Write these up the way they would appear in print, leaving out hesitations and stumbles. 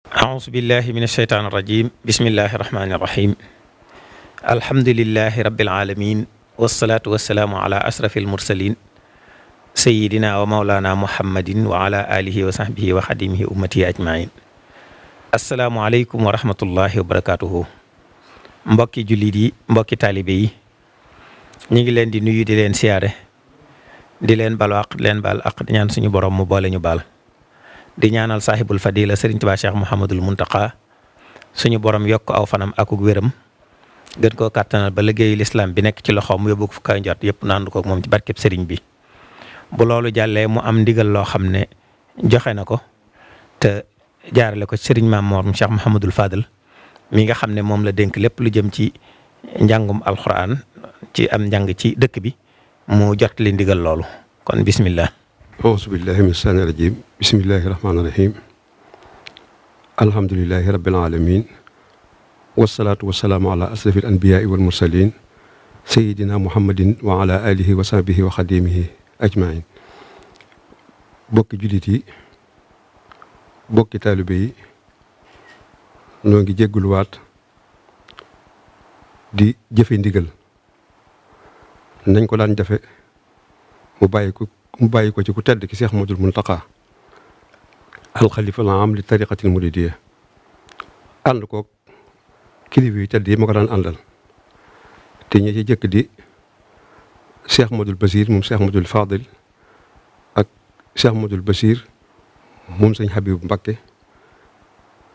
أعوذ بالله من الشيطان الرجيم بسم الله الرحمن الرحيم الحمد لله رب العالمين والصلاة والسلام على أشرف المرسلين سيدنا ومولانا محمد وعلى آله وصحبه وخديمه أمتي أجمعين السلام عليكم ورحمة الله وبركاته mbokki jullit yi mbokki taalibe yi ñu ngi leen di nuyu di leen siyaare di leen baal àq di leen baal àq di ñaan suñu borom mu boole ñu baal di ñaanal saaxibul fadila Serigne Touba Cheikh Mouhamadul Muntaqa suñu borom yokk aw fanam akuk wéram gën koo kàttanal ba liggéeyu lislaam bi nekk ci loxoom mu yóbbu ko fu kaw njort yëpp naandu ko moom ci barkeb Serigne bi. bu loolu jàllee mu am ndigal loo xam ne joxe na ko te jaarale ko Serigne Maam Mor Cheikh Mouhamadul Fadal mi nga xam ne moom la dénk lépp lu jëm ci njàngum alxuraan ci am njàng ci dëkk bi mu jot li ndigal loolu kon bismillah. auzu billahi min shaytaani rajim bismillahi rahmaani rahim alhamdulilahi rabbil alamin wasalaatu wasalaamu ala asrafil anbiyaai wal mursalin sayidina muhammadin wa ala alihi wa sahbihi wa xadimihi ajmain bokki jullit yi bokki taalibe yi noo ngi jégguluwaat di jëfe ndigal nañ ko daan jafe mu bàyyi ko ci ku tedd ki Cheikh Ahmadul Muntaqa alxalifa al aam li tariqatil muridiyya ànd ko kilifa yu tedd yi ma ko daan àndal te ñi ci jëkk di Cheikh Ahmadul Basir moom Cheikh Ahmadul Fadil ak Cheikh Ahmadul Basir moom sëñ Habibu Mbakke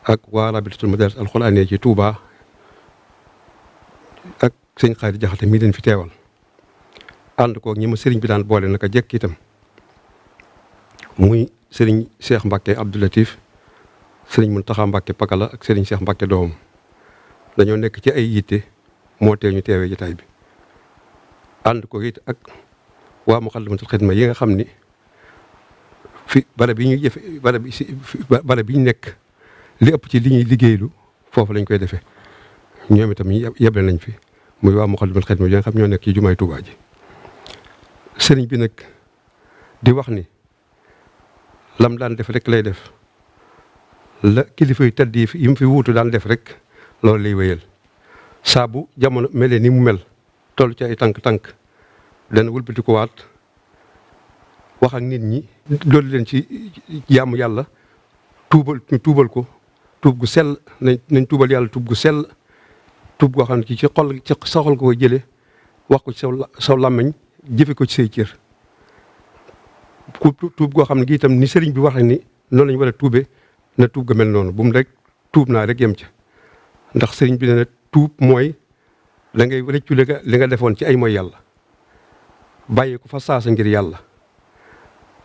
ak waa rabitatul madaris alxuraaniyya ci Touba ak sëñ Xaari Jaxate mii leen fi teewal ànd koog ñi ma sëriñ bi daan boole naka jekk itam muy sëriñ Cheikh Mbakke Abdou Latif sëriñ Muntaxa Mbakke Pakala ak sëriñ Cheikh Mbakke doomam dañoo nekk ci ay yitte moo tee ñu teewee jotaay bi ànd ko it ak waa Muxaddamatul Xidma yi nga xam ni fi barab bi ñuy jëfe barab bi ñu nekk li ëpp ci li ñuy liggéeylu foofu lañ koy defee ñoom itam yeble nañ fi muy waa Muxaddamatul Xidma yi nga xam ñoo nekk ci jumaay Tuubaa ji sëriñ bi nag di wax ni lam daan def rek lay def la kilifa yu tedd yi mu fi wuutu daan def rek loolu lay wéyal saa bu jamono melee ni mu mel toll ci ay tànk-tànk dana wëlbati ko waat wax ak nit ñi loolu leen ci jaamu yàlla tuubal ko tuub gu sell nañ tuubal yàlla tuub gu sell tuub goo xam ne ci xol ci sa xol ko koy jëlee wax ko ci saw làmmiñ jëfe ko ci say cër tuub goo xam ne gi itam ni sëriñ bi waxee ni noonu lañu war a tuube na tuub ga mel noonu bu mu rek tuub naa rek yem ca ndax sëriñ bi ne na tuub mooy da ngay rëccu li nga defoon ci ay mooy yàlla bàyyi ko fa saasa ngir yàlla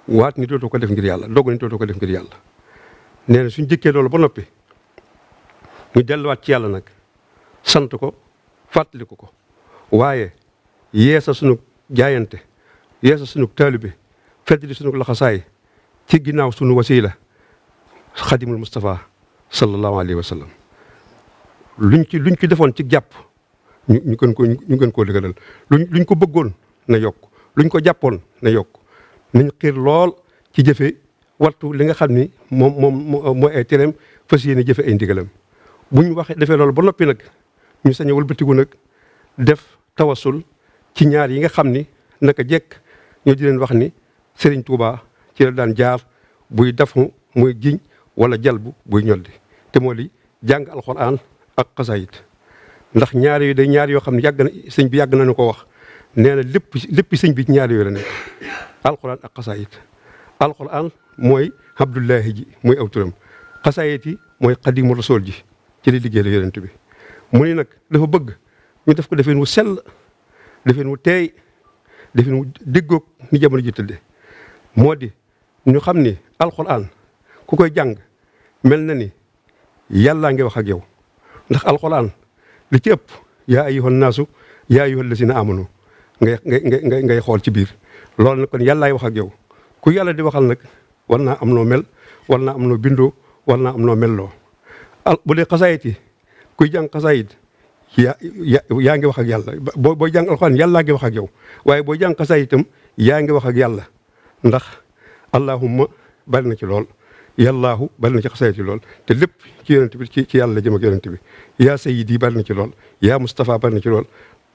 waat ni dootoo ko def ngir yàlla doog ni dootoo ko def ngir yàlla nee na suñ jëkkee loolu ba noppi ñu delluwaat ci yàlla nag sant ko fàttaliku ko waaye yeesa sunu jaayante yeesa sunu taalibe feddali sunu laxasaay ci ginnaaw sunu wasiila xadimul Mustafa sallallahu alayhi wa sallam luñ ci defoon ci jàpp ñu gën koo dëgëral luñ ko bëggoon na yokk luñ ko jàppoon na yokk nañ xiir lool ci jëfe wattu li nga xam ni moom mooy ay tereem fas yéene jëfe ay ndigalam buñ waxee defee loolu ba noppi nag ñu sañ a wëlbatiku nag def tawasul ci ñaar yi nga xam ni naka jekk ñoo di leen wax ni Serigne Touba ci la daan jaar buy dafu muy giñ wala jalbu buy ñolli te moo di jàng alxuraan ak xasaayit ndax ñaar yooyu day ñaar yoo xam ne sëñ bi yàgg nañu ko wax nee na lépp sëñ bi ci ñaar yooyu la nekk alxuraan ak xasaayit alxuraan mooy Abdullahi ji mooy aw turam xasaayit yi mooy xadimu rasool ji ci li liggéey la yonent bi mu ni nag dafa bëgg ñu def ko defeen wu sell defeen wu teey defeen wu déggoog ni jamono ji tëdde moo di ñu xam ni alxuraan ku koy jàng mel na ni yàllaa ngi wax ak yow ndax alxuraan li ci ëpp yaa ayyuhan naasu yaa ayyuhal lazina amanu ngay xool ci biir loolu nag kon yàllaay wax ak yow ku yàlla di waxal nag war naa am noo mel war naa am noo bindoo war naa am noo melloo bu dee xasaayit yi kuy jàng xasaayit yaa ngi wax ak yàlla booy jàng alxuraan yàllaa ngi wax ak yow waaye booy jàng xasaayitam yaa ngi wax ak yàlla ndax allahumma bari na ci lool yàllaahu bari na ci xasaayit yi lool te lépp ci yonent bi ci yàlla la jëm ak yonent bi yaa sayyidi bari na ci lool yaa Mustafa bari na ci lool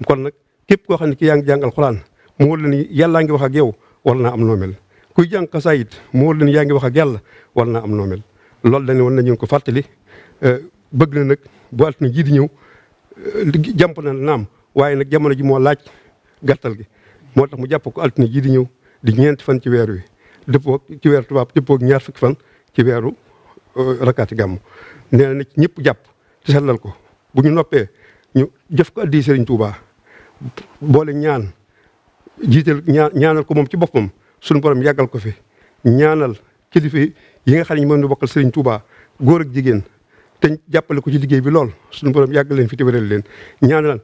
kon nag képp koo xam ne ki yaa ngi jàngal Alxuraan mu wóor la ni yàllaa ngi wax ak yow war naa am noo mel kuy jàng xasaayit mu wóor la ni yaa ngi wax ak yàlla war naa am noo mel loolu dañu woon nañu ko fàttali bëgg na nag bu altine ji di ñëw jàmp na naam waaye nag jamono ji moo laaj gàttal gi moo tax mu jàpp ko altine ji di ñëw di ñeenti fan ci weer wi dëppoo ci weeru tubaab dëppoo ñaar fukki fan ci weeru rakkaati gàmm nee na ci ñëpp jàpp te sellal ko bu ñu noppee ñu jëf ko addi Serigne Touba boole ñaan jiital ñaanal ko moom ci boppam suñu borom yàggal ko fi ñaanal kilifa yi nga xam ne moom la bokkal Serigne Touba góor ak jigéen te jàppale ko ci liggéey bi lool suñu borom yàggal leen fi te wéral leen ñaanal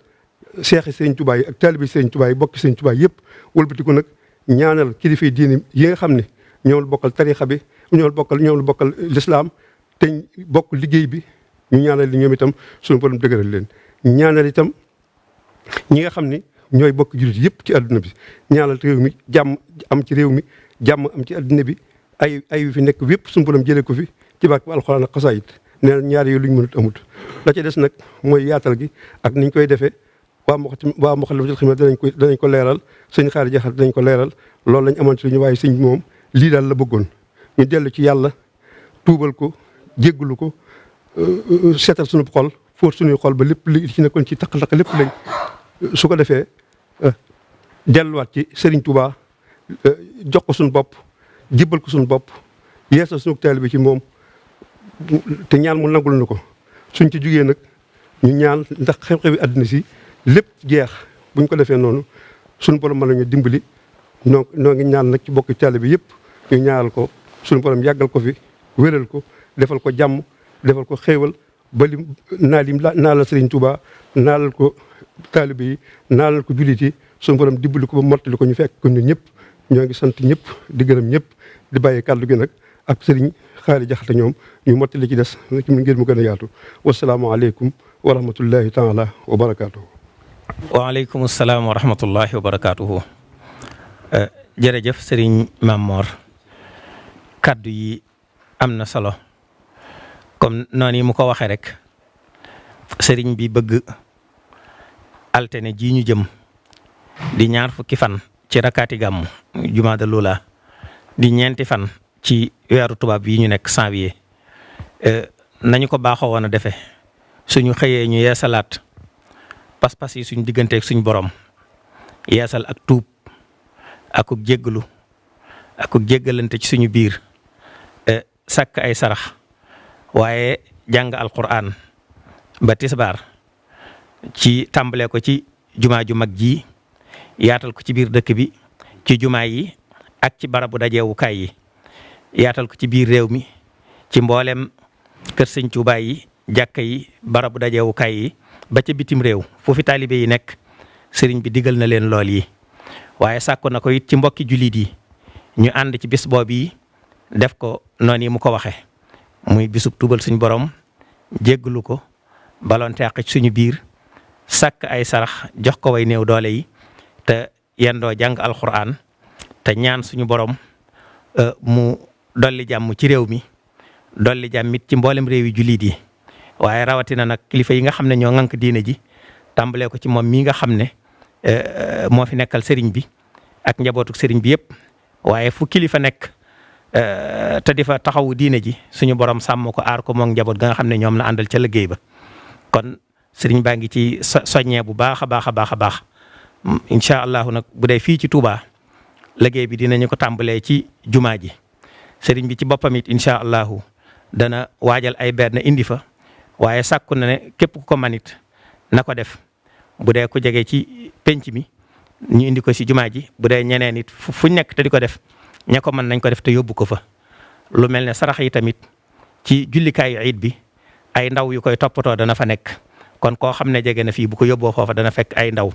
seexi Serigne Touba yi ak taalibi Serigne Touba yi bokki Serigne Touba yëpp wëlbati ko nag ñaanal kilifa yi diine yi nga xam ne ñoo la bokkal tarixa bi ñoo la bokkal lislaam te bokk liggéey bi ñu ñaanal li ñoom itam suñu borom dëgëral leen ñaanal itam ñi nga xam ne ñooy bokk jullit yëpp ci àdduna bi ñaanal réew mi jàmm am ci réew mi jàmm am ci àdduna bi ay fi nekk yëpp suñu borom jëlee ko fi ci barke bu alxuraan ak xasaayit nee na ñaar yooyu luñ mënut amut la ca des nag mooy yaatal gi ak niñ koy defee waa Moukhaddamatoul Khidma danañ ko leeral sëñ Xaari Jaxate danañ ko leeral loolu lañ amoon ci lu ñu waaye sëñ moom lii daal la bëggoon ñu dellu ci yàlla tuubal ko jéggalu ko seetal suñu xol fóot suñuy xol ba lépp li ci nekkoon ci taq-taq lépp lañ su ko defee delluwaat ci Serigne Touba jox ko suñu bopp jibbal ko suñu bopp yeesal suñu taalibe bi ci moom te ñaan mu nangul na ko suñ ci jugee nag ñu ñaan ndax xew-xewi àddina si lépp jeex buñ ko defee noonu suñu borom mën nañu dimbali noo ngi ñaan nag ci bokk taalibe bi yëpp ñu ñaanal ko suñu borom yàggal ko fi wéral ko defal ko jàmm defal ko xéewal ba lim naalal Serigne Touba naalal ko taalibe yi naalal ko jullit yi suñu borom dimbali ko ba mottali ko ñu fekk ko ñun ñëpp ñoo ngi sant ñëpp di gërëm ñëpp di bàyyi kàddu gi nag ak Serigne Xaari Jaxate ñoom ñu mottali ci des ngir mu gën a yaatu wasalaamaaleykum wa rahmatullahi taala wa barakaatuhu. waaleykum salaam wa rahmatullahi wa barakaatuhu. jërëjëf Serigne Mamor kaddu yi am na solo comme noonu yi mu ko waxee rek Serigne bi bëgg altine ji ñu jëm di ñaar fukki fan ci rakkaati gàmmu jumaada lula di ñeenti fan ci weeru tubaab yi ñu nekk janvier nañu ko baaxoo woon a defee suñu xëyee ñu yeesalaat pas-pas yi suñu digganteeg suñu borom yeesal ak tuub akuk jéggalu akuk jéggalante ci suñu biir sàkk ay sarax waaye jàng alquran ba tisbaar ci tàmbalee ko ci jumaa ju mag ji yaatal ko ci biir dëkk bi ci jumaa yi ak ci barabu dajeewukaay yi yaatal ko ci biir réew mi ci mboolem kër sëñ Tuubaa yi jàkka yi barabu dajeewukaay yi ba ca bitim réew foofu taalibe yi nekk sëriñ bi digal na leen lool yi waaye sàkku na ko it ci mbokki jullit yi ñu ànd ci bis boobu yi def ko noonu yi mu ko waxe muy bisub tuubal suñu borom jéggalu ko balonte àq ci suñu biir sàkk ay sarax jox ko way néew doole yi te yendoo jàng alquran te ñaan suñu borom mu dolli jàmm ci réew mi dolli jàmm it ci mboolem réew yi jullit yi waaye rawatina nag kilifa yi nga xam ne ñoo ŋànk diine ji tàmbalee ko ci moom mii nga xam ne moo fi nekkal sëriñ bi ak njabootuk sëriñ bi yëpp waaye fu kilifa nekk te di fa taxawu diine ji suñu borom sàmm ko aar ko moom njaboot ga nga xam ne ñoom la àndal ca liggéey ba kon sëriñ baa ngi ci soññee bu baax a baax a baax a baax incha allahu nag bu dee fii ci Touba liggéey bi dinañu ko tàmbalee ci jumaa ji sëriñ bi ci boppam it incha allahu dana waajal ay berne indi fa waaye sàkku na ne képp ku ko manit na ko def bu dee ku jege ci penc mi ñu indi ko si jumaa ji bu dee ñeneen it fuñ nekk te di ko def ña ko mën nañ ko def te yóbbu ko fa lu mel ne sarax yi tamit ci jullikaayu iid bi ay ndaw yu koy toppatoo dana fa nekk kon koo xam ne jege na fii bu ko yóbboo foofa dana fekk ay ndaw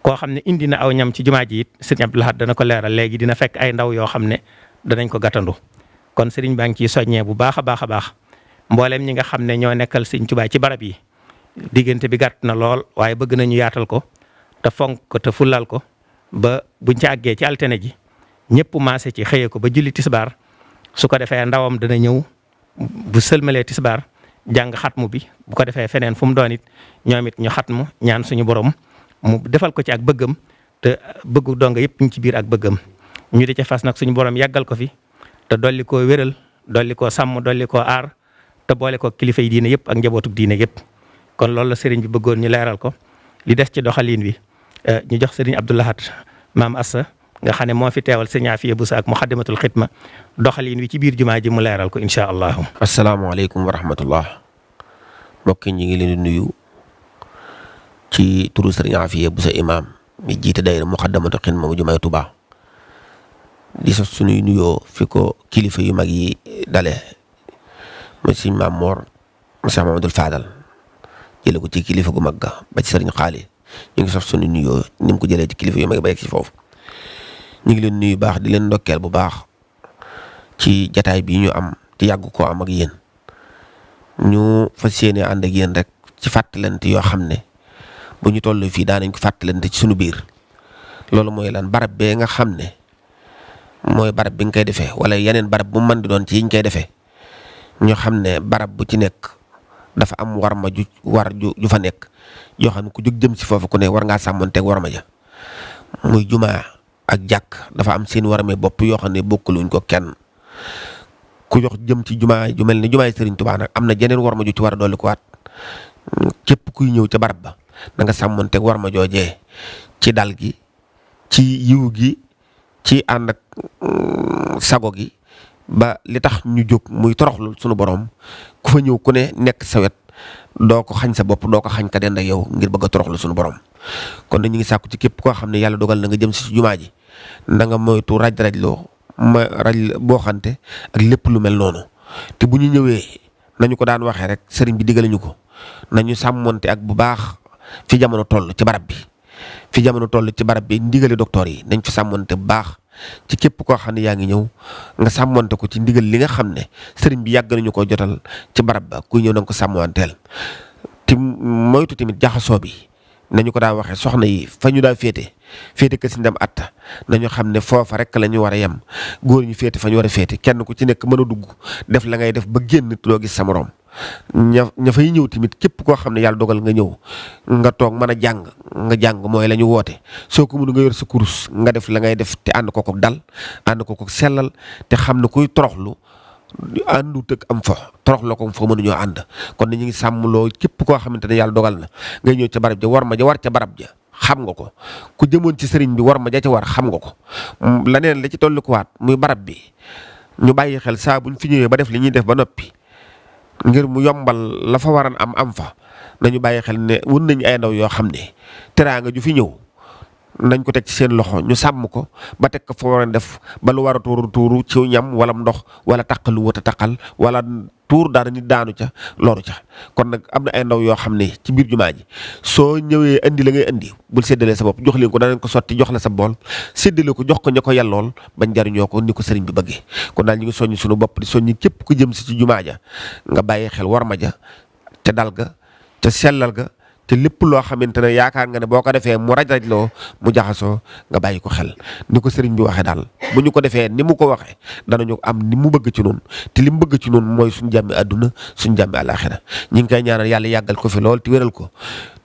koo xam ne indi na aw ñam ci jumaa ji it sëriñ Abdou Lahad dana ko leeral léegi dina fekk ay ndaw yoo xam ne danañ ko gàttandu kon sëriñ baa ngi ciy soññee bu baax a baax a baax mboolem ñi nga xam ne ñoo nekkal sëriñ Tuubaa ci barab yi diggante bi gàtt na lool waaye bëgg nañu yaatal ko te fonk ko te fulal ko ba buñ ci àggee ci altine ji ñëpp maase ci xëyee ko ba julli tisbaar su ko defee ndawam dana ñëw bu sëlmalee tisbaar jàng xatmu bi bu ko defee feneen fu mu doon it ñoom it ñu xatmu ñaan suñu borom mu defal ko ci ak bëggam te bëggu donga yëpp ñu ci biir ak bëggam ñu di ca fas nag suñu borom yàggal ko fi te dolli koo wéral dolli koo sàmm dolli koo aar te boole ko kilifa yi diine yëpp ak njabootuk diine yëpp kon loolu la sëriñ bi bëggoon ñu leeral ko li des ci doxalin wi ñu jox sëriñ Abdou Lahad maam Assa nga xam ne moo fi teewal sëriñ Afiya Buso ak Muxaddamatul Xidma doxalin wi ci biir jumaa ji mu leeral ko incha allahu. asalaamaaleykum wa rahmatullah mbokk ñi ngi leen di nuyu ci turu sëriñ Afiya Buso imaam mi jiite daayira Muxaddamatul Xidma bu jumaay Tuubaa di sos suñuy nuyoo fi ko kilifa yu mag yi dale mooy sëriñ Maam Moor Cheikh Mamadou Fadal jële ko ci kilifa gu mag ga ba ci sëriñ Xaali ñu ngi sos suñu nuyoo ni mu ko jëlee ci kilifa yu mag ba yegg ci foofu ñu ngi leen nuyu baax di leen ndokkeel bu baax ci jataay bi ñu am ci yàgg koo am ak yéen ñu fas yéene ànd ak yéen rek ci fàttalante yoo xam ne bu ñu toll fii daanañ ko fàttalante ci suñu biir loolu mooy lan barab bee nga xam ne mooy barab bi nga koy defee wala yeneen barab bu mën di doon ci yiñ koy defee ñu xam ne barab bu ci nekk dafa am warma ju fa nekk yoo xam ne ku jóg jëm si foofu ku ne war ngaa sàmmonteeg warma ja muy jumaa ak jàkk dafa am seen warame bopp yoo xam ne bokkaluñ ko kenn ku jox jëm ci jumaa ju mel ne jumaay Sëriñ Tuubaa nag am na jeneen warma ju ci war a dolli ko waat képp kuy ñëw ca barab ba da nga sàmmonteeg warma joojee ci dal gi ci yiw gi ci ànd ak sago gi ba li tax ñu jóg muy toroxlu sunu borom ku fa ñëw ku ne nekk sa wet doo ko xañ sa bopp doo ko xañ ka dend ak yow ngir bëgg a toroxlu sunu borom kon dañu ngi sàkku ci képp koo xam ne yàlla dogal na nga jëm si jumaa ji na nga moytu raj boo xante ak lépp lu mel noonu te bu ñu ñëwee nañu ko daan waxee rek sëriñ bi digale ñu ko nañu sàmmonte ak bu baax fi jamono toll ci barab bi ndigali docteur yi nañ fi sàmmonte bu baax ci képp koo xam ne yaa ngi ñëw nga sàmmonte ko ci ndigal li nga xam ne sëriñ bi yàgg nañu ko jotal ci barab ba kuy ñëw na nga ko sàmmanteel te moytu tamit jaxasoo bi nañu ko daa waxee soxna yi fa ñu daa féete ka si ndem atta nañu xam ne foofa rek la ñu war a yem góor ñu féete fa ñu war a féete kenn ku ci nekk mën a dugg def la ngay def ba génn doo gis sa morom ña fay ñëw tamit képp koo xam ne yàlla dogal nga ñëw nga toog mën a jàng mooy la ñu woote soo ko mënu nga yor sa kurus nga def la ngay def te ànd ko ko dal ànd ko ko sellal te xam ne kuy toroxlu àndu tëg am fa toroxlu ko fa mënuñoo ànd kon ñu ngi sàmmloo képp koo xamante ne yàlla dogal na ngay ñëw ca barab ja war ma ja war ca barab ja xam nga ko ku jëmoon ci sëriñ bi war ma ja ca war xam nga ko laneen la ci tollu ko waat muy barab bi ñu bàyyi xel saa buñ fi ñëwee ba def li ñuy def ba noppi ngir mu yombal la fa waran am fa nañu bàyyi xel ne wun nañu ay ndaw yoo xam ne teraanga ju fi ñëw nañ ko teg ci seen loxo ñu sàmm ko ba teg ko fa war a def ba lu war a tuuru ci ñam wala ndox wala taqal lu wut a taqal wala tuur dara nit daanu ca loru ca kon nag am na ay ndaw yoo xam ne ci biir jumaa ji soo ñëwee indi la ngay indi bul séddalee sa bopp jox leen ko danañ ko sotti jox la sa bool séddale ko jox ko ña ko yellool bañ jariñoo ko ni ko sëriñ bi bëggee kon daal ñu ngi soññ suñu bopp di soññi képp ku jëm si ci jumaa ja nga bàyyi xel war ma ja ca dal ga ca sellal ga te lépp loo xamante ne yaakaar nga ne boo ko defee mu raj-raj loo mu jaxasoo nga bàyyi ko xel ni ko sëriñ bi waxee daal bu ñu ko defee ni mu ko waxee danañu am ni mu bëgg ci noonu te li mu bëgg ci noonu mooy suñu jàmmi àdduna suñu jàmmi àlaaxira ñi ngi koy ñaanal yàlla yàggal ko fi lool te wéral ko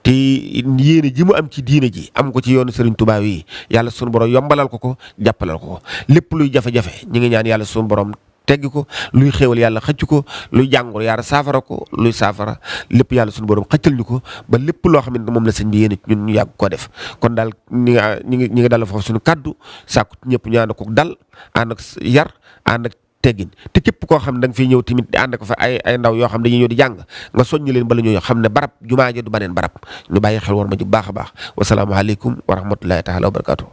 te yéene ji mu am ci diine ji am ko ci yoonu sëriñ Tuubaa yi yàlla suñu borom yombalal ko jàppalal ko lépp luy jafe-jafe ñi ngi ñaan yàlla suñu borom teggi ko luy xéewal yàlla xëcc ko luy jàngoro yàlla saafara ko luy saafara lépp yàlla suñu borom xëccal ñu ko ba lépp loo xamante ne moom la sëñ bi yéen ñun ñu yàgg koo def kon daal ñi ngi dal foofu suñu kaddu sàkku ñëpp ñu ànd ko dal ànd ak yar ànd ak teggin te képp koo xam ne da nga fiy ñëw tamit di ànd ko fa ay ndaw yoo xam ne dañuy ñëw di jàng nga soññi leen bala ñoo xam ne barab jumaa ja du baneen barab ñu bàyyi xel war ma ji bu baax a baax wasalaamaaleykum wa rahmatullahi taala wa barakatuh